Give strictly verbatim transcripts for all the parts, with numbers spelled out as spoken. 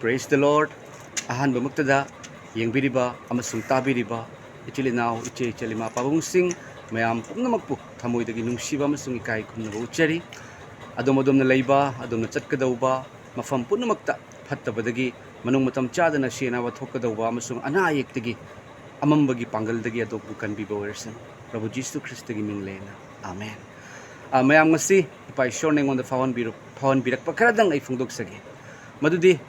Praise the Lord. ꯑꯍꯥꯟꯕꯃꯛꯇꯗ ꯌꯦꯡꯕꯤꯔꯤꯕ ꯑꯃꯁꯨꯡ ꯇꯥꯕꯤꯔꯤꯕ ꯏꯆꯤꯜ ꯏꯅꯥꯎ, ꯏꯆꯦ ꯏꯆꯜ, ꯏꯃꯥ ꯄꯥꯕꯨꯡꯁꯤꯡ, ꯃꯌꯥꯝ ꯄꯨꯝꯅꯃꯛꯄꯨ ꯊꯃꯣꯏꯗꯒꯤ ꯅꯨꯡꯁꯤꯕ ꯑꯃꯁꯨꯡ ꯏꯀꯥꯏ ꯈꯨꯝꯅꯕ ꯎꯠꯆꯔꯤ꯫ ꯑꯗꯣꯝ ꯑꯗꯣꯝꯅ ꯂꯩꯕ, ꯑꯗꯣꯝꯅ ꯆꯠꯀꯗꯧꯕ ꯃꯐꯝ ꯄꯨꯝꯅꯃꯛꯇ ꯐꯠꯇꯕꯗꯒꯤ, ꯃꯅꯨꯡ ꯃꯇꯝ ꯆꯥꯗꯅ ꯁꯤ ꯑꯅꯥꯕ ꯊꯣꯛꯀꯗꯧꯕ ꯑꯃꯁꯨꯡ ꯑꯅꯥ ꯑꯌꯦꯛꯇꯒꯤ, ꯑꯃꯝꯕꯒꯤ ꯄꯥꯡꯒꯜꯗꯒꯤ ꯑꯗꯣꯝꯕꯨ ꯀꯟꯕꯤꯕ ꯑꯣꯏꯔꯁꯅꯨ꯫ ꯄ꯭ꯔꯚꯨ ꯖꯤꯁꯨ ꯈ꯭ꯔꯤꯁꯇꯒꯤ ꯃꯤꯡ ꯂꯦꯟꯅ, ꯑꯥꯃꯦꯟ꯫ ꯑ, ꯃꯌꯥꯝ, ꯉꯁꯤ ꯏꯄꯥ ꯏꯁꯣꯔꯅ ꯑꯩꯉꯣꯟꯗ ꯐꯥꯎꯍꯟꯕꯤꯔꯨ-, ꯐꯥꯎꯍꯟꯕꯤꯔꯛꯄ ꯈꯔꯗꯪ ꯑꯩ ꯐꯣꯡꯗꯣꯛꯆꯒꯦ꯫ ꯃꯗꯨꯗꯤ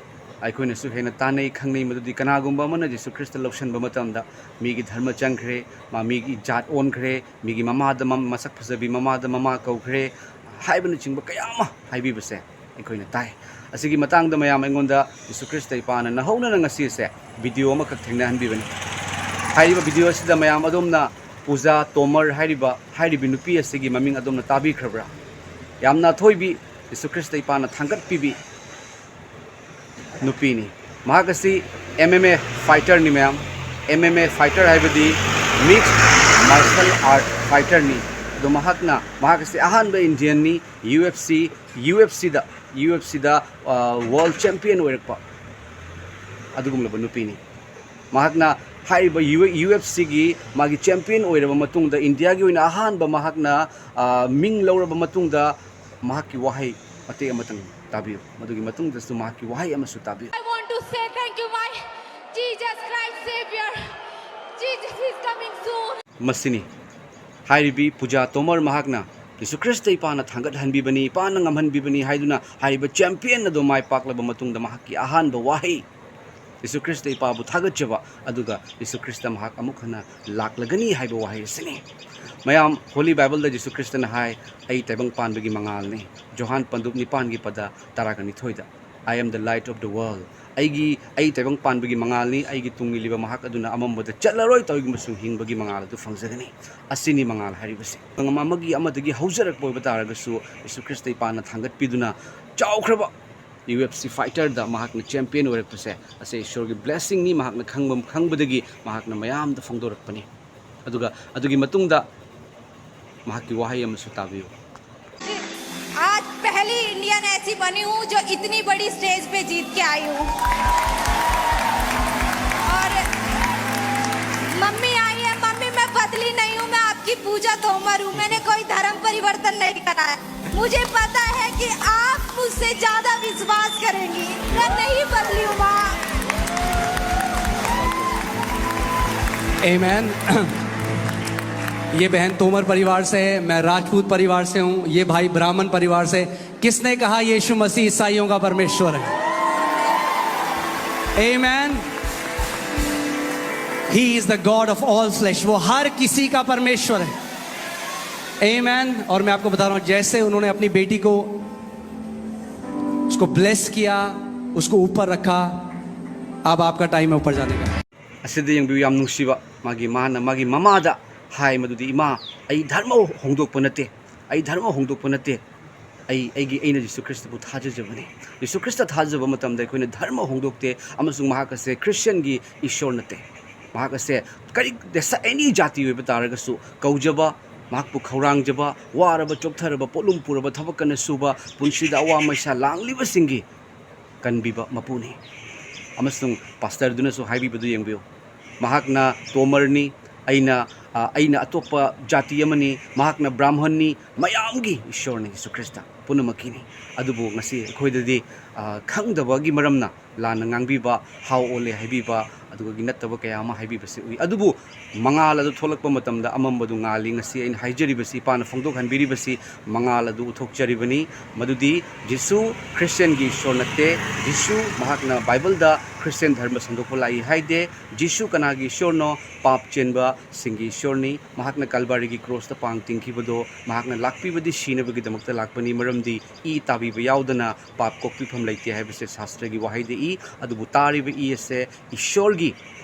ꯑꯩꯈꯣꯏꯅꯁꯨ ꯍꯦꯟꯅ ꯇꯥꯅꯩ, ꯈꯪꯅꯩ, ꯃꯗꯨꯗꯤ ꯀꯅꯥꯒꯨꯝꯕ ꯑꯃꯅ ꯖꯤꯁꯨ ꯈ꯭ꯔꯤꯁꯇ ꯂꯧꯁꯟꯕ ꯃꯇꯝꯗ ꯃꯤꯒꯤ ꯙꯔꯃ ꯆꯪꯈ꯭ꯔꯦ, ꯃꯥ ꯃꯤꯒꯤ ꯖꯥꯠ ꯑꯣꯟꯈ꯭ꯔꯦ, ꯃꯤꯒꯤ ꯃꯃꯥꯗ ꯃꯝ-, ꯃꯁꯛ ꯐꯖꯕꯤ ꯃꯃꯥꯗ ꯃꯃꯥ ꯀꯧꯈ꯭ꯔꯦ ꯍꯥꯏꯕꯅꯆꯤꯡꯕ ꯀꯌꯥ ꯑꯃ ꯍꯥꯏꯕꯤꯕꯁꯦ ꯑꯩꯈꯣꯏꯅ ꯇꯥꯏ꯫ ꯑꯁꯤꯒꯤ ꯃꯇꯥꯡꯗ ꯃꯌꯥꯝ, ꯑꯩꯉꯣꯟꯗ ꯖꯤꯁꯨ ꯈ꯭ꯔꯤꯁꯇ ꯏꯄꯥꯅ ꯅꯧꯍꯧꯅꯅ ꯉꯁꯤꯁꯦ ꯚꯤꯗꯤꯑꯣ ꯑꯃꯈꯛ ꯊꯦꯡꯅꯍꯟꯕꯤꯕꯅꯤ꯫ ꯍꯥꯏꯔꯤꯕ ꯚꯤꯗꯤꯑꯣ ꯑꯁꯤꯗ ꯃꯌꯥꯝ ꯑꯗꯣꯝꯅ ꯄꯨꯖꯥ ꯇꯣꯃꯔ ꯍꯥꯏꯔꯤꯕ, ꯍꯥꯏꯔꯤꯕꯤ ꯅꯨꯄꯤ ꯑꯁꯤꯒꯤ ꯃꯃꯤꯡ ꯑꯗꯣꯝꯅ ꯇꯥꯕꯤꯈ꯭ꯔꯕ꯭ꯔꯥ? ꯌꯥꯝꯅ ꯑꯊꯣꯏꯕꯤ, ꯖꯤꯁꯨ ꯈ꯭ꯔꯤꯁꯇ ꯏꯄꯥꯅ ꯊꯥꯡꯒꯠꯄꯤꯕꯤ ꯅꯨꯄꯤꯅꯤ꯫ ꯃꯍꯥꯛ ꯑꯁꯤ M M A fighterꯅꯤ, ꯃꯌꯥꯝ꯫ M M A fighter ꯍꯥꯏꯕꯗꯤ mixed martial art fighterꯅꯤ꯫ ꯑꯗꯣ ꯃꯍꯥꯛꯅ, ꯃꯍꯥꯛ ꯑꯁꯤ ꯑꯍꯥꯟꯕ Indianꯅꯤ, U F C, U F Cꯗ, U F Cꯗ, ꯑ, world champion ꯑꯣꯏꯔꯛꯄ ꯑꯗꯨꯒꯨꯝꯂꯕ ꯅꯨꯄꯤꯅꯤ꯫ ꯃꯍꯥꯛꯅ ꯍꯥꯏꯔꯤꯕ U-, U F Cꯒꯤ ꯃꯥꯒꯤ champion ꯑꯣꯏꯔꯕ ꯃꯇꯨꯡꯗ, ꯏꯟꯗꯤꯌꯥꯒꯤ ꯑꯣꯏꯅ ꯑꯍꯥꯟꯕ ꯃꯍꯥꯛꯅ, ꯑ, ꯃꯤꯡ ꯂꯧꯔꯕ ꯃꯇꯨꯡꯗ, ꯃꯍꯥꯛꯀꯤ ꯋꯥꯍꯩ ꯃꯇꯦꯛ ꯑꯃꯇꯪ ꯇꯥꯕꯤꯌꯨ꯫ ꯃꯗꯨꯒꯤ ꯃꯇꯨꯡꯗꯁꯨ ꯃꯍꯥꯛꯀꯤ ꯋꯥꯍꯩ ꯑꯃꯁꯨ ꯇꯥꯕꯤꯌꯨ꯫ I want to say thank you, my Jesus Christ Savior. Jesus is coming soon. ꯃꯁꯤꯅꯤ ꯍꯥꯏꯔꯤꯕꯤ ꯄꯨꯖꯥ ꯇꯣꯃꯔ ꯃꯍꯥꯛꯅ ꯖꯤꯁꯨ ꯈ꯭ꯔꯤꯁꯇ ꯏꯄꯥꯅ ꯊꯥꯡꯒꯠꯍꯟꯕꯤꯕꯅꯤ, ꯏꯄꯥꯅ ꯉꯝꯍꯟꯕꯤꯕꯅꯤ ꯍꯥꯏꯗꯨꯅ ꯍꯥꯏꯔꯤꯕ champion ꯑꯗꯨ ꯃꯥꯏ ꯄꯥꯛꯂꯕ ꯃꯇꯨꯡꯗ ꯃꯍꯥꯛꯀꯤ ꯑꯍꯥꯟꯕ ꯋꯥꯍꯩ, ꯖꯤꯁꯨ ꯈ꯭ꯔꯤꯁꯇ ꯏꯄꯥꯕꯨ ꯊꯥꯒꯠꯆꯕ, ꯑꯗꯨꯒ ꯖꯤꯁꯨ ꯈ꯭ꯔꯤꯁꯇ ꯃꯍꯥꯛ ꯑꯃꯨꯛ ꯍꯟꯅ ꯂꯥꯛꯂꯒꯅꯤ ꯍꯥꯏꯕ ꯋꯥꯍꯩ ꯑꯁꯤꯅꯤ꯫ ꯃꯌꯥꯝ, Holy Bibleꯗ ꯖꯤꯁꯨ ꯈ꯭ꯔꯤꯁꯇꯅ ꯍꯥꯏ, "ꯑꯩ ꯇꯥꯏꯕꯪ ꯄꯥꯟꯕꯒꯤ ꯃꯉꯥꯜꯅꯤ", ꯖꯣꯍꯥꯟ ꯄꯟꯗꯨꯞ ꯅꯤꯄꯥꯟꯒꯤ ꯄꯗ ꯇꯔꯥꯒ ꯅꯤꯊꯣꯏꯗ꯫ "I am the light of the world." ꯑꯩꯒꯤ, ꯑꯩ ꯇꯥꯏꯕꯪ ꯄꯥꯟꯕꯒꯤ ꯃꯉꯥꯜꯅꯤ, ꯑꯩꯒꯤ ꯇꯨꯡ ꯏꯜꯂꯤꯕ ꯃꯍꯥꯛ ꯑꯗꯨꯅ ꯑꯃꯝꯕꯗ ꯆꯠꯂꯔꯣꯏ, ꯇꯧꯏꯒꯨꯝꯕꯁꯨ ꯍꯤꯡꯕꯒꯤ ꯃꯉꯥꯜ ꯑꯗꯨ ꯐꯪꯖꯒꯅꯤ꯫ ꯑꯁꯤꯅꯤ ꯃꯉꯥꯜ ꯍꯥꯏꯔꯤꯕꯁꯤ꯫ ꯑꯃꯒꯤ ꯑꯃꯗꯒꯤ ꯍꯧꯖꯔꯛꯄ ꯑꯣꯏꯕ ꯇꯥꯔꯒꯁꯨ, ꯖꯤꯁꯨ ꯈ꯭ꯔꯤꯁꯇ ꯏꯄꯥꯅ ꯊꯥꯡꯒꯠꯄꯤꯗꯨꯅ ꯆꯥꯎꯈ꯭ꯔꯕ U F C fighterꯗ ꯃꯍꯥꯛꯅ champion ꯑꯣꯏꯔꯛꯄꯁꯦ, ꯑꯁꯤ ꯏꯁꯣꯔꯒꯤ blessingꯅꯤ꯫ ꯃꯍꯥꯛꯅ ꯈꯪꯕ, ꯈꯪꯕꯗꯒꯤ ꯃꯍꯥꯛꯅ ꯃꯌꯥꯝꯗ ꯐꯣꯡꯗꯣꯔꯛꯄꯅꯤ꯫ ꯑꯗꯨꯒ ꯑꯗꯨꯒꯤ ꯃꯇꯨꯡꯗ ꯃꯍꯥꯛꯀꯤ ꯋꯥꯍꯩ ꯑꯃꯁꯨ ꯇꯥꯕꯤꯌꯨ꯫ आज पहली इंडियन ऐसी ऐसी बनी हूँ जो इतनी बड़ी स्टेज पे जीत के आई हूँ। और मम्मी आई है, मम्मी, मैं बदली नहीं हूँ, मैं आपकी पूजा तोमर हूँ। मैंने कोई धर्म परिवर्तन नहीं करा है। मुझे पता है कि आप मुझसे ज्यादा विश्वास करेंगी। मैं नहीं बदली हूँ, माँ। एमेन। ये बहन तोमर परिवार से है, मैं राजपूत परिवार से हूँ, ये भाई ब्राह्मण परिवार से। किसने कहा यीशु मसीह ईसाइयों का परमेश्वर है? Amen. He is the God of all flesh. वो हर किसी का परमेश्वर है। एमेन। और मैं आपको बता रहा हूं, जैसे उन्होंने अपनी बेटी को, उसको ब्लेस किया, उसको ऊपर रखा, अब आपका टाइम है ऊपर जाने का। ꯑꯁꯤꯗ ꯌꯦꯡꯕꯤꯌꯨ, ꯌꯥꯝ ꯅꯨꯡꯁꯤꯕ꯫ ꯃꯥꯒꯤ ꯃꯥꯅ ꯃꯥꯒꯤ ꯃꯃꯥꯗ ꯍꯥꯏ ꯃꯗꯨꯗꯤ, "ꯏꯃꯥ, ꯑꯩ ꯙꯔꯃ ꯍꯣꯡꯗꯣꯛꯄ ꯅꯠꯇꯦ, ꯑꯩ ꯙꯔꯃ ꯍꯣꯡꯗꯣꯛꯄ ꯅꯠꯇꯦ, ꯑꯩ ꯑꯩꯒꯤ ꯑꯩꯅ ꯖꯤꯁꯨ ꯈ꯭ꯔꯤꯁꯇꯕꯨ ꯊꯥꯖꯖꯕꯅꯤ꯫ ꯖꯤꯁꯨ ꯈ꯭ꯔꯤꯁꯇ ꯊꯥꯖꯕ ꯃꯇꯝꯗ ꯑꯩꯈꯣꯏꯅ ꯙꯔꯃ ꯍꯣꯡꯗꯣꯛꯇꯦ, ꯑꯃꯁꯨꯡ ꯃꯍꯥꯛ ꯑꯁꯦ ꯈ꯭ꯔꯤꯁꯇꯤꯌꯟꯒꯤ ꯏꯁꯣꯔ ꯅꯠꯇꯦ꯫ ꯃꯍꯥꯛ ꯑꯁꯦ ꯀꯔꯤ ꯑꯦꯅꯤ ꯖꯥꯇꯤ ꯑꯣꯏꯕ ꯇꯥꯔꯒꯁꯨ ꯀꯧꯖꯕ, ꯃꯍꯥꯛꯄꯨ ꯈꯧꯔꯥꯡꯖꯕ, ꯋꯥꯔꯕ ꯆꯣꯛꯊꯔꯕ ꯄꯣꯠꯂꯨꯝ ꯄꯨꯔꯕ ꯊꯕꯛ ꯀꯟꯅ ꯁꯨꯕ, ꯄꯨꯟꯁꯤꯗ ꯑꯋꯥ ꯃꯩꯁꯥ ꯂꯥꯡꯂꯤꯕꯁꯤꯡꯒꯤ ꯀꯟꯕꯤꯕ ꯃꯄꯨꯅꯤ꯫" ꯑꯃꯁꯨꯡ ꯄꯥꯁꯇꯔꯗꯨꯅꯁꯨ ꯍꯥꯏꯕꯤꯕꯗꯨ ꯌꯦꯡꯕꯤꯌꯨ, "ꯃꯍꯥꯛꯅ ꯇꯣꯃꯔꯅꯤ, ꯑꯩꯅ ꯑꯩꯅ ꯑꯇꯣꯞꯄ ꯖꯥꯇꯤ ꯑꯃꯅꯤ, ꯃꯍꯥꯛꯅ ꯕ꯭ꯔꯥꯍꯃꯟꯅꯤ, ꯃꯌꯥꯝꯒꯤ ꯏꯁꯣꯔꯅꯤ ꯖꯤꯁꯨ ꯈ꯭ꯔꯤꯁꯇ, ꯄꯨꯝꯅꯃꯛꯀꯤꯅꯤ꯫" ꯑꯗꯨꯕꯨ ꯉꯁꯤ ꯑꯩꯈꯣꯏꯗꯗꯤ ꯈꯪꯗꯕꯒꯤ ꯃꯔꯝꯅ ꯂꯥꯟꯅ ꯉꯥꯡꯕꯤꯕ, ꯍꯥꯎ ꯑꯣꯜꯂꯦ ꯍꯥꯏꯕꯤꯕ, ꯑꯗꯨꯒ ꯅꯠꯇꯕ ꯀꯌꯥ ꯑꯃ ꯍꯥꯏꯕꯤꯕꯁꯦ ꯎꯏ꯫ ꯑꯗꯨꯕꯨ ꯃꯉꯥꯜ ꯑꯗꯨ ꯊꯣꯛꯂꯛꯄ ꯃꯇꯝꯗ ꯑꯃꯝꯕꯗꯨ ꯉꯥꯜꯂꯤ꯫ ꯉꯁꯤ ꯑꯩꯅ ꯍꯥꯏꯖꯔꯤꯕꯁꯤ, ꯏꯄꯥꯅ ꯐꯣꯡꯗꯣꯛꯍꯟꯕꯤꯔꯤꯕꯁꯤ ꯃꯉꯥꯜ ꯑꯗꯨ ꯎꯠꯊꯣꯛꯆꯔꯤꯕꯅꯤ꯫ ꯃꯗꯨꯗꯤ ꯖꯤꯁꯨ ꯈ꯭ꯔꯤꯁꯇꯤꯌꯟꯒꯤ ꯏꯁꯣꯔ ꯅꯠꯇꯦ꯫ ꯖꯤꯁꯨ ꯃꯍꯥꯛꯅ ꯕꯥꯏꯕꯜꯗ ꯈ꯭ꯔꯤꯁꯇꯤꯌꯟ ꯙꯔꯃ ꯁꯟꯗꯣꯛꯄ ꯂꯥꯛꯏ ꯍꯥꯏꯗꯦ꯫ ꯖꯤꯁꯨ ꯀꯅꯥꯒꯤ ꯏꯁꯣꯔꯅꯣ? ꯄꯥꯞ ꯆꯦꯟꯕꯁꯤꯡꯒꯤ ꯏꯁꯣꯔꯅꯤ꯫ ꯃꯍꯥꯛꯅ ꯀꯜꯕꯥꯔꯤꯒꯤ ꯀ꯭ꯔꯣꯁꯇ ꯄꯥꯡ ꯇꯤꯡꯈꯤꯕꯗꯣ ꯃꯍꯥꯛꯅ ꯂꯥꯛꯄꯤꯕꯗꯤ ꯁꯤꯅꯕꯒꯤꯗꯃꯛꯇ ꯂꯥꯛꯄꯅꯤ, ꯃꯔꯝꯗꯤ ꯏ ꯇꯥꯕꯤꯕ ꯌꯥꯎꯗꯅ ꯄꯥꯞ ꯀꯣꯛꯄꯤꯐꯝ ꯂꯩꯇꯦ ꯍꯥꯏꯕꯁꯦ ꯁꯥꯁꯇ꯭ꯔꯒꯤ ꯋꯥꯍꯩꯗ ꯏ꯫ ꯑꯗꯨꯕꯨ ꯇꯥꯔꯤꯕ ꯏ ꯑꯁꯦ ꯏꯁꯣꯔꯒꯤ,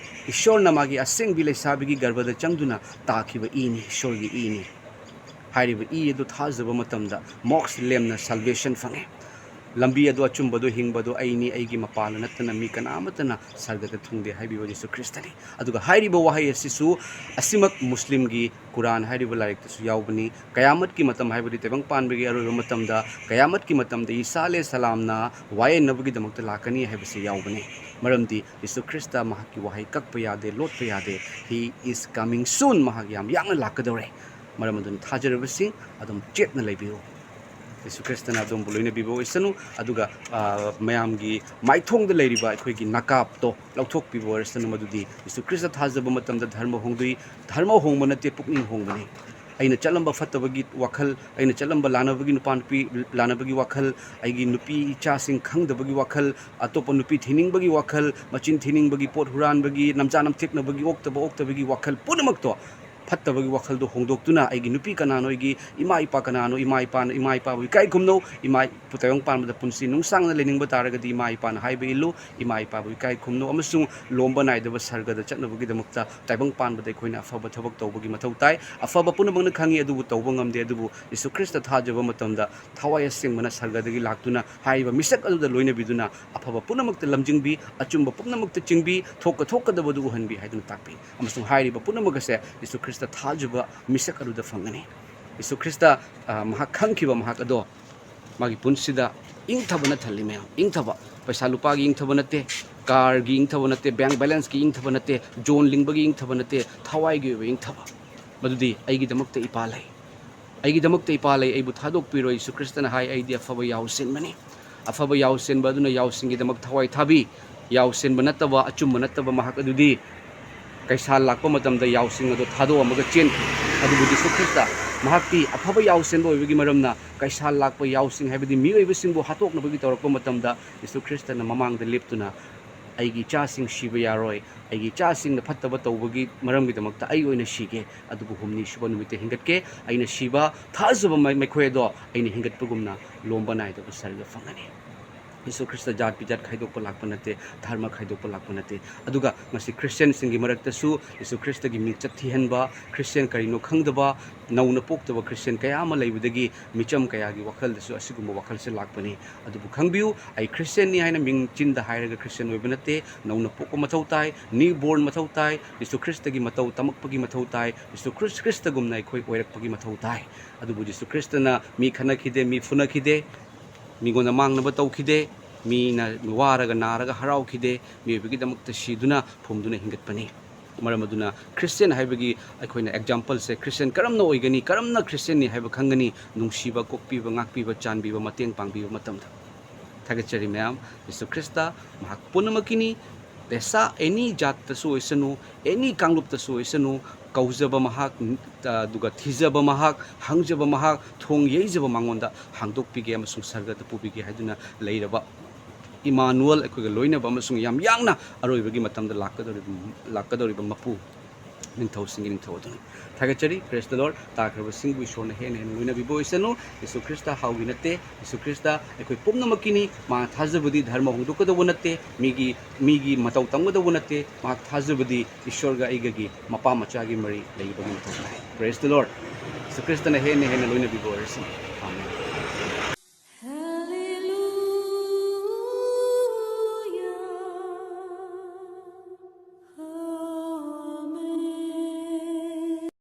ꯏꯁꯣꯔꯅ ꯃꯥꯒꯤ ꯑꯁꯦꯡꯕꯤ ꯂꯩꯁꯥꯕꯤꯒꯤ ꯒꯔꯚꯗ ꯆꯪꯗꯨꯅ ꯇꯥꯈꯤꯕ ꯏꯅꯤ, ꯏꯁꯣꯔꯒꯤ ꯏꯅꯤ꯫ ꯍꯥꯏꯔꯤꯕ ꯏ ꯑꯗꯨ ꯊꯥꯖꯕ ꯃꯇꯝꯗ ꯃꯣꯛꯁ ꯂꯦꯝꯅ ꯁꯜꯕꯦꯁꯟ ꯐꯪꯉꯦ꯫ ꯂꯝꯕꯤ ꯑꯗꯨ, ꯑꯆꯨꯝꯕꯗꯨ, ꯍꯤꯡꯕꯗꯨ ꯑꯩꯅꯤ, ꯑꯩꯒꯤ ꯃꯄꯥꯜ ꯅꯠꯇꯅ ꯃꯤ ꯀꯅꯥꯃꯠꯇꯅ ꯁꯔꯒꯗ ꯊꯨꯡꯗꯦ ꯍꯥꯏꯕꯤꯕ ꯖꯤꯁꯨ ꯈ꯭ꯔꯤꯁꯇꯅꯤ꯫ ꯑꯗꯨꯒ ꯍꯥꯏꯔꯤꯕ ꯋꯥꯍꯩ ꯑꯁꯤꯁꯨ ꯑꯁꯤꯃꯛ ꯃꯨꯁꯂꯤꯝꯒꯤ ꯀꯨꯔꯥꯟ ꯍꯥꯏꯔꯤꯕ ꯂꯥꯏꯔꯤꯛꯇꯁꯨ ꯌꯥꯎꯕꯅꯤ꯫ ꯀꯌꯥꯃꯠꯀꯤ ꯃꯇꯝ ꯍꯥꯏꯕꯗꯤ ꯇꯥꯏꯕꯪ ꯄꯥꯟꯕꯒꯤ ꯑꯔꯣꯏꯕ ꯃꯇꯝꯗ, ꯀꯌꯥꯃꯠꯀꯤ ꯃꯇꯝꯗ ꯏꯁꯥ ꯑꯂꯦ ꯁꯂꯥꯝꯅ ꯋꯥꯌꯦꯟꯅꯕꯒꯤꯗꯃꯛꯇ ꯂꯥꯛꯀꯅꯤ ꯍꯥꯏꯕꯁꯤ ꯌꯥꯎꯕꯅꯤ꯫ ꯃꯔꯝꯗꯤ ꯖꯤꯁꯨ ꯈ꯭ꯔꯤꯁꯇ ꯃꯍꯥꯛꯀꯤ ꯋꯥꯍꯩ ꯀꯛꯄ ꯌꯥꯗꯦ, ꯂꯣꯠꯄ ꯌꯥꯗꯦ꯫ He is coming soon. ꯃꯍꯥꯛ ꯌꯥꯝ ꯌꯥꯡꯅ ꯂꯥꯛꯀꯗꯧꯔꯦ꯫ ꯃꯔꯝ ꯑꯗꯨꯅ ꯊꯥꯖꯔꯕꯁꯤꯡ ꯑꯗꯨꯝ ꯆꯦꯠꯅ ꯂꯩꯕꯤꯌꯨ꯫ ꯖꯤꯁꯨ ꯈ꯭ꯔꯤꯁꯇꯅ ꯑꯗꯣꯝꯕꯨ ꯂꯣꯏꯅꯕꯤꯕ ꯑꯣꯏꯁꯅꯨ꯫ ꯑꯗꯨꯒ, ꯑ, ꯃꯌꯥꯝꯒꯤ ꯃꯥꯏꯊꯣꯡꯗ ꯂꯩꯔꯤꯕ ꯑꯩꯈꯣꯏꯒꯤ ꯅꯀꯥꯞꯇꯣ ꯂꯧꯊꯣꯛꯄꯤꯕ ꯑꯣꯏꯔꯁꯅꯨ꯫ ꯃꯗꯨꯗꯤ ꯖꯤꯁꯨ ꯈ꯭ꯔꯤꯁꯇ ꯊꯥꯖꯕ ꯃꯇꯝꯗ ꯙꯔꯃ ꯍꯣꯡꯗꯣꯛꯏ꯫ ꯙꯔꯃ ꯍꯣꯡꯕ ꯅꯠꯇꯦ, ꯄꯨꯛꯅꯤꯡ ꯍꯣꯡꯕꯅꯤ꯫ ꯑꯩꯅ ꯆꯠꯂꯝꯕ ꯐꯠꯇꯕꯒꯤ ꯋꯥꯈꯜ, ꯑꯩꯅ ꯆꯠꯂꯝꯕ ꯂꯥꯟꯅꯕꯒꯤ, ꯅꯨꯄꯥ ꯅꯨꯄꯤ ꯂꯥꯟꯅꯕꯒꯤ ꯋꯥꯈꯜ, ꯑꯩꯒꯤ ꯅꯨꯄꯤ ꯏꯆꯥꯁꯤꯡ ꯈꯪꯗꯕꯒꯤ ꯋꯥꯈꯜ, ꯑꯇꯣꯞꯄ ꯅꯨꯄꯤ ꯊꯤꯅꯤꯡꯕꯒꯤ ꯋꯥꯈꯜ, ꯃꯆꯤꯟ ꯊꯤꯅꯤꯡꯕꯒꯤ, ꯄꯣꯠ ꯍꯨꯔꯥꯟꯕꯒꯤ, ꯅꯝꯖꯥ ꯅꯝꯊꯦꯛꯅꯕꯒꯤ, ꯑꯣꯛꯇꯕ ꯑꯣꯛꯇꯕꯒꯤ ꯋꯥꯈꯜ ꯄꯨꯝꯅꯃꯛꯇꯣ, ꯐꯠꯇꯕꯒꯤ ꯋꯥꯈꯜꯗꯣ ꯍꯣꯡꯗꯣꯛꯇꯨꯅ, ꯑꯩꯒꯤ ꯅꯨꯄꯤ ꯀꯅꯥꯅꯣ, ꯑꯩꯒꯤ ꯏꯃꯥ ꯏꯄꯥ ꯀꯅꯥꯅꯣ, ꯏꯃꯥ ꯏꯄꯥꯅ, ꯏꯃꯥ ꯏꯄꯥꯕꯨ ꯏꯀꯥꯏ ꯈꯨꯝꯅꯧ, ꯏꯃꯥ ꯏꯄꯨ ꯇꯥꯏꯕꯪ ꯄꯥꯟꯕꯗ ꯄꯨꯟꯁꯤ ꯅꯨꯡꯁꯥꯡꯅ ꯂꯩꯅꯤꯡꯕ ꯇꯥꯔꯒꯗꯤ ꯏꯃꯥ ꯏꯄꯥꯅ ꯍꯥꯏꯕ ꯏꯜꯂꯨ, ꯏꯃꯥ ꯏꯄꯥꯕꯨ ꯏꯀꯥꯏ ꯈꯨꯝꯅꯧ, ꯑꯃꯁꯨꯡ ꯂꯣꯝꯕ ꯅꯥꯏꯗꯕ ꯁꯔꯒꯗ ꯆꯠꯅꯕꯒꯤꯗꯃꯛꯇ ꯇꯥꯏꯕꯪ ꯄꯥꯟꯕꯗ ꯑꯩꯈꯣꯏꯅ ꯑꯐꯕ ꯊꯕꯛ ꯇꯧꯕꯒꯤ ꯃꯊꯧ ꯇꯥꯏ꯫ ꯑꯐꯕ ꯄꯨꯝꯅꯃꯛꯅ ꯈꯪꯉꯤ, ꯑꯗꯨꯕꯨ ꯇꯧꯕ ꯉꯝꯗꯦ꯫ ꯑꯗꯨꯕꯨ ꯌꯤꯁꯨ ꯈ꯭ꯔꯤꯁꯇ ꯊꯥꯖꯕ ꯃꯇꯝꯗ ꯊꯋꯥꯏ ꯑꯁꯦꯡꯕꯅ ꯁꯔꯒꯗꯒꯤ ꯂꯥꯛꯇꯨꯅ ꯍꯥꯏꯔꯤꯕ ꯃꯤꯁꯛ ꯑꯗꯨꯗ ꯂꯣꯏꯅꯕꯤꯗꯨꯅ ꯑꯐꯕ ꯄꯨꯝꯅꯃꯛꯇ ꯂꯝꯖꯤꯡꯕꯤ, ꯑꯆꯨꯝꯕ ꯄꯨꯝꯅꯃꯛꯇ ꯆꯤꯡꯕꯤ, ꯊꯣꯛꯀ ꯊꯣꯛꯀꯗꯕꯗꯨ ꯎꯍꯟꯕꯤ ꯍꯥꯏꯗꯨꯅ ꯇꯥꯛꯄꯤ꯫ ꯑꯃꯁꯨꯡ ꯍꯥꯏꯔꯤꯕ ꯄꯨꯝꯅꯃꯛ ꯑꯁꯦ ꯌꯤꯁꯨ ꯈ꯭ꯔꯤꯁꯇ ꯊꯥꯖꯕ ꯃꯤꯁꯛ ꯑꯗꯨꯗ ꯐꯪꯒꯅꯤ꯫ ꯌꯤꯁꯨ ꯈ꯭ꯔꯤꯁꯇ, ꯑ, ꯃꯍꯥꯛ ꯈꯪꯈꯤꯕ ꯃꯍꯥꯛ ꯑꯗꯣ ꯃꯥꯒꯤ ꯄꯨꯟꯁꯤꯗ ꯏꯪꯊꯕꯅ ꯊꯜꯂꯤ ꯃꯌꯥꯝ꯫ ꯏꯪꯊꯕ, ꯄꯩꯁꯥ ꯂꯨꯄꯥꯒꯤ ꯏꯪꯊꯕ ꯅꯠꯇꯦ, ꯀꯥꯔꯒꯤ ꯏꯪꯊꯕ ꯅꯠꯇꯦ, ꯕꯦꯡꯛ ꯕꯦꯂꯦꯟꯁꯀꯤ ꯏꯪꯊꯕ ꯅꯠꯇꯦ, ꯖꯣꯟ ꯂꯤꯡꯕꯒꯤ ꯏꯪꯊꯕ ꯅꯠꯇꯦ, ꯊꯋꯥꯏꯒꯤ ꯑꯣꯏꯕ ꯏꯪꯊꯕ꯫ ꯃꯗꯨꯗꯤ ꯑꯩꯒꯤꯗꯃꯛꯇ ꯏꯄꯥ ꯂꯩ꯫ ꯑꯩꯒꯤꯗꯃꯛꯇ ꯏꯄꯥ ꯂꯩ, ꯑꯩꯕꯨ ꯊꯥꯗꯣꯛꯄꯤꯔꯣꯏ꯫ ꯌꯤꯁꯨ ꯈ꯭ꯔꯤꯁꯇꯅ ꯍꯥꯏ, "ꯑꯩꯗꯤ ꯑꯐꯕ ꯌꯥꯎꯁꯦꯟꯕꯅꯤ꯫" ꯑꯐꯕ ꯌꯥꯎꯁꯦꯟꯕ ꯑꯗꯨꯅ ꯌꯥꯎꯁꯤꯡꯒꯤꯗꯃꯛ ꯊꯋꯥꯏ ꯊꯥꯕꯤ꯫ ꯌꯥꯎꯁꯦꯟꯕ ꯅꯠꯇꯕ, ꯑꯆꯨꯝꯕ ꯅꯠꯇꯕ ꯃꯍꯥꯛ ꯑꯗꯨꯗꯤ ꯀꯩꯁꯥꯜ ꯂꯥꯛꯄ ꯃꯇꯝꯗ ꯌꯥꯎꯁꯤꯡ ꯑꯗꯨ ꯊꯥꯗꯣꯛꯑꯝꯃꯒ ꯆꯦꯟꯈꯤ꯫ ꯑꯗꯨꯕꯨ ꯖꯤꯁꯨ ꯈ꯭ꯔꯤꯁꯇ ꯃꯍꯥꯛꯇꯤ ꯑꯐꯕ ꯌꯥꯎꯁꯦꯟꯕ ꯑꯣꯏꯕꯒꯤ ꯃꯔꯝꯅ ꯀꯩꯁꯥꯜ ꯂꯥꯛꯄ ꯌꯥꯎꯁꯤꯡ, ꯍꯥꯏꯕꯗꯤ ꯃꯤꯑꯣꯏꯕꯁꯤꯡꯕꯨ ꯍꯥꯠꯇꯣꯛꯅꯕꯒꯤ ꯇꯧꯔꯛꯄ ꯃꯇꯝꯗ, ꯖꯤꯁꯨ ꯈ꯭ꯔꯤꯁꯇꯅ ꯃꯃꯥꯡꯗ ꯂꯦꯞꯇꯨꯅ, "ꯑꯩꯒꯤ ꯏꯆꯥꯁꯤꯡ ꯁꯤꯕ ꯌꯥꯔꯣꯏ, ꯑꯩꯒꯤ ꯏꯆꯥꯁꯤꯡꯅ ꯐꯠꯇꯕ ꯇꯧꯕꯒꯤ ꯃꯔꯝꯒꯤꯗꯃꯛꯇ ꯑꯩ ꯑꯣꯏꯅ ꯁꯤꯒꯦ, ꯑꯗꯨꯕꯨ ꯍꯨꯝꯅꯤ ꯁꯨꯕ ꯅꯨꯃꯤꯠꯇ ꯍꯤꯡꯒꯠꯀꯦ꯫ ꯑꯩꯅ ꯁꯤꯕ ꯊꯥꯖꯕ ꯃꯩ-, ꯃꯈꯣꯏ ꯑꯗꯣ ꯑꯩꯅ ꯍꯤꯡꯒꯠꯄꯒꯨꯝꯅ ꯂꯣꯝꯕ ꯅꯥꯏꯗꯕ ꯁꯔꯒ ꯐꯪꯒꯅꯤ꯫" ꯌꯤꯁꯨ ꯈ꯭ꯔꯤꯁꯇ ꯖꯥꯠ ꯕꯤꯖꯥꯠ ꯈꯥꯏꯗꯣꯛꯄ ꯂꯥꯛꯄ ꯅꯠꯇꯦ, ꯙꯔꯃ ꯈꯥꯏꯗꯣꯛꯄ ꯂꯥꯛꯄ ꯅꯠꯇꯦ꯫ ꯑꯗꯨꯒ ꯉꯁꯤ ꯈ꯭ꯔꯤꯁꯇꯤꯌꯥꯟꯁꯤꯡꯒꯤ ꯃꯔꯛꯇꯁꯨ ꯌꯤꯁꯨ ꯈ꯭ꯔꯤꯁꯇꯒꯤ ꯃꯤꯡꯆꯠ ꯊꯤꯍꯟꯕ, ꯈ꯭ꯔꯤꯁꯇꯤꯌꯥꯟ ꯀꯔꯤꯅꯣ ꯈꯪꯗꯕ, ꯅꯧꯅ ꯄꯣꯛꯇꯕ ꯈ꯭ꯔꯤꯁꯇꯤꯌꯥꯟ ꯀꯌꯥ ꯑꯃ ꯂꯩꯕꯗꯒꯤ ꯃꯤꯆꯝ ꯀꯌꯥꯒꯤ ꯋꯥꯈꯜꯗꯁꯨ ꯑꯁꯤꯒꯨꯝꯕ ꯋꯥꯈꯜꯁꯦ ꯂꯥꯛꯄꯅꯤ꯫ ꯑꯗꯨꯕꯨ ꯈꯪꯕꯤꯌꯨ, ꯑꯩ ꯈ꯭ꯔꯤꯁꯇꯤꯌꯥꯟꯅꯤ ꯍꯥꯏꯅ ꯃꯤꯡ ꯆꯤꯟꯗ ꯍꯥꯏꯔꯒ ꯈ꯭ꯔꯤꯁꯇꯤꯌꯥꯟ ꯑꯣꯏꯕ ꯅꯠꯇꯦ꯫ ꯅꯧꯅ ꯄꯣꯛꯄ ꯃꯊꯧ ꯇꯥꯏ, new born ꯃꯊꯧ ꯇꯥꯏ, ꯌꯤꯁꯨ ꯈ꯭ꯔꯤꯁꯇꯒꯤ ꯃꯇꯧ ꯇꯝꯃꯛꯄꯒꯤ ꯃꯊꯧ ꯇꯥꯏ, ꯌꯤꯁꯨ ꯈ꯭ꯔꯤꯁ-, ꯈ꯭ꯔꯤꯁꯇꯒꯨꯝꯅ ꯑꯩꯈꯣꯏ ꯑꯣꯏꯔꯛꯄꯒꯤ ꯃꯊꯧ ꯇꯥꯏ꯫ ꯑꯗꯨꯕꯨ ꯌꯤꯁꯨ ꯈ꯭ꯔꯤꯁꯇꯅ ꯃꯤ ꯈꯠꯅꯈꯤꯗꯦ, ꯃꯤ ꯐꯨꯅꯈꯤꯗꯦ, ꯃꯤꯉꯣꯟꯗ ꯃꯥꯡꯅꯕ ꯇꯧꯈꯤꯗꯦ, ꯃꯤꯅ ꯋꯥꯔꯒ ꯅꯥꯔꯒ ꯍꯔꯥꯎꯈꯤꯗꯦ, ꯃꯤꯑꯣꯏꯕꯒꯤꯗꯃꯛꯇ ꯁꯤꯗꯨꯅ ꯐꯨꯝꯗꯨꯅ ꯍꯤꯡꯒꯠꯄꯅꯤ꯫ ꯃꯔꯝ ꯑꯗꯨꯅ ꯈ꯭ꯔꯤꯁꯇꯤꯌꯥꯟ ꯍꯥꯏꯕꯒꯤ ꯑꯩꯈꯣꯏꯅ exampleꯁꯦ, ꯈ꯭ꯔꯤꯁꯇꯤꯌꯥꯟ ꯀꯔꯝꯅ ꯑꯣꯏꯒꯅꯤ, ꯀꯔꯝꯅ ꯈ꯭ꯔꯤꯁꯇꯤꯌꯥꯟꯅꯤ ꯍꯥꯏꯕ ꯈꯪꯒꯅꯤ? ꯅꯨꯡꯁꯤꯕ, ꯀꯣꯛꯄꯤꯕ, ꯉꯥꯛꯄꯤꯕ, ꯆꯥꯟꯕꯤꯕ, ꯃꯇꯦꯡ ꯄꯥꯡꯕꯤꯕ ꯃꯇꯝꯗ꯫ ꯊꯥꯒꯠꯆꯔꯤ ꯃꯌꯥꯝ꯫ ꯌꯤꯁꯨ ꯈ꯭ꯔꯤꯁꯇ ꯃꯍꯥꯛ ꯄꯨꯝꯅꯃꯛꯀꯤꯅꯤ꯫ ꯄꯩꯁꯥ, any ꯖꯥꯠꯇꯁꯨ ꯑꯣꯏꯁꯅꯨ, any ꯀꯥꯡꯂꯨꯞꯇꯁꯨ ꯑꯣꯏꯁꯅꯨ, ꯀꯧꯖꯕ ꯃꯍꯥꯛ, ꯑꯗꯨꯒ ꯊꯤꯖꯕ ꯃꯍꯥꯛ, ꯍꯪꯖꯕ ꯃꯍꯥꯛ, ꯊꯣꯡ ꯌꯩꯖꯕ ꯃꯉꯣꯟꯗ ꯍꯥꯡꯗꯣꯛꯄꯤꯒꯦ ꯑꯃꯁꯨꯡ ꯁꯔꯒꯗ ꯄꯨꯕꯤꯒꯦ ꯍꯥꯏꯗꯨꯅ ꯂꯩꯔꯕ ꯏꯃꯥꯅꯨꯑꯦꯜ ꯑꯩꯈꯣꯏꯒ ꯂꯣꯏꯅꯕ ꯑꯃꯁꯨꯡ ꯌꯥꯝ ꯌꯥꯡꯅ ꯑꯔꯣꯏꯕꯒꯤ ꯃꯇꯝꯗ ꯂꯥꯛꯀꯗꯧꯔꯤꯕ, ꯂꯥꯛꯀꯗꯧꯔꯤꯕ ꯃꯄꯨ ꯅꯤꯡꯊꯧꯁꯤꯡꯒꯤ ꯅꯤꯡꯊꯧ ꯑꯗꯨꯅꯤ꯫ ꯊꯥꯒꯠꯆꯔꯤ꯫ Praise the Lord꯫ ꯇꯥꯈ꯭ꯔꯕꯁꯤꯡꯕꯨ ꯏꯁꯣꯔꯅ ꯍꯦꯟꯅ ꯍꯦꯟꯅ ꯂꯣꯏꯅꯕꯤꯕ ꯑꯣꯏꯁꯅꯨ꯫ ꯌꯤꯁꯨ ꯈ꯭ꯔꯤꯁꯇ ꯍꯥꯎꯒꯤ ꯅꯠꯇꯦ꯫ ꯌꯤꯁꯨ ꯈ꯭ꯔꯤꯁꯇ ꯑꯩꯈꯣꯏ ꯄꯨꯝꯅꯃꯛꯀꯤꯅꯤ꯫ ꯃꯥ ꯊꯥꯖꯕꯗꯤ ꯙꯔꯃ ꯍꯣꯡꯗꯣꯛꯀꯗꯧꯕ ꯅꯠꯇꯦ꯫ ꯃꯤꯒꯤ, ꯃꯤꯒꯤ ꯃꯇꯧ ꯇꯝꯒꯗꯧꯕ ꯅꯠꯇꯦ꯫ ꯃꯍꯥꯛ ꯊꯥꯖꯕꯗꯤ ꯏꯁꯣꯔꯒ ꯑꯩꯒꯒꯤ ꯃꯄꯥ ꯃꯆꯥꯒꯤ ꯃꯔꯤ ꯂꯩꯕꯒꯤ ꯃꯊꯧ ꯇꯥꯏ꯫ Praise the Lord꯫ ꯌꯤꯁꯨ ꯈ꯭ꯔꯤꯁꯇꯅ ꯍꯦꯟꯅ ꯍꯦꯟꯅ ꯂꯣꯏꯅꯕꯤꯕ ꯑꯣꯏꯔꯁꯅꯨ꯫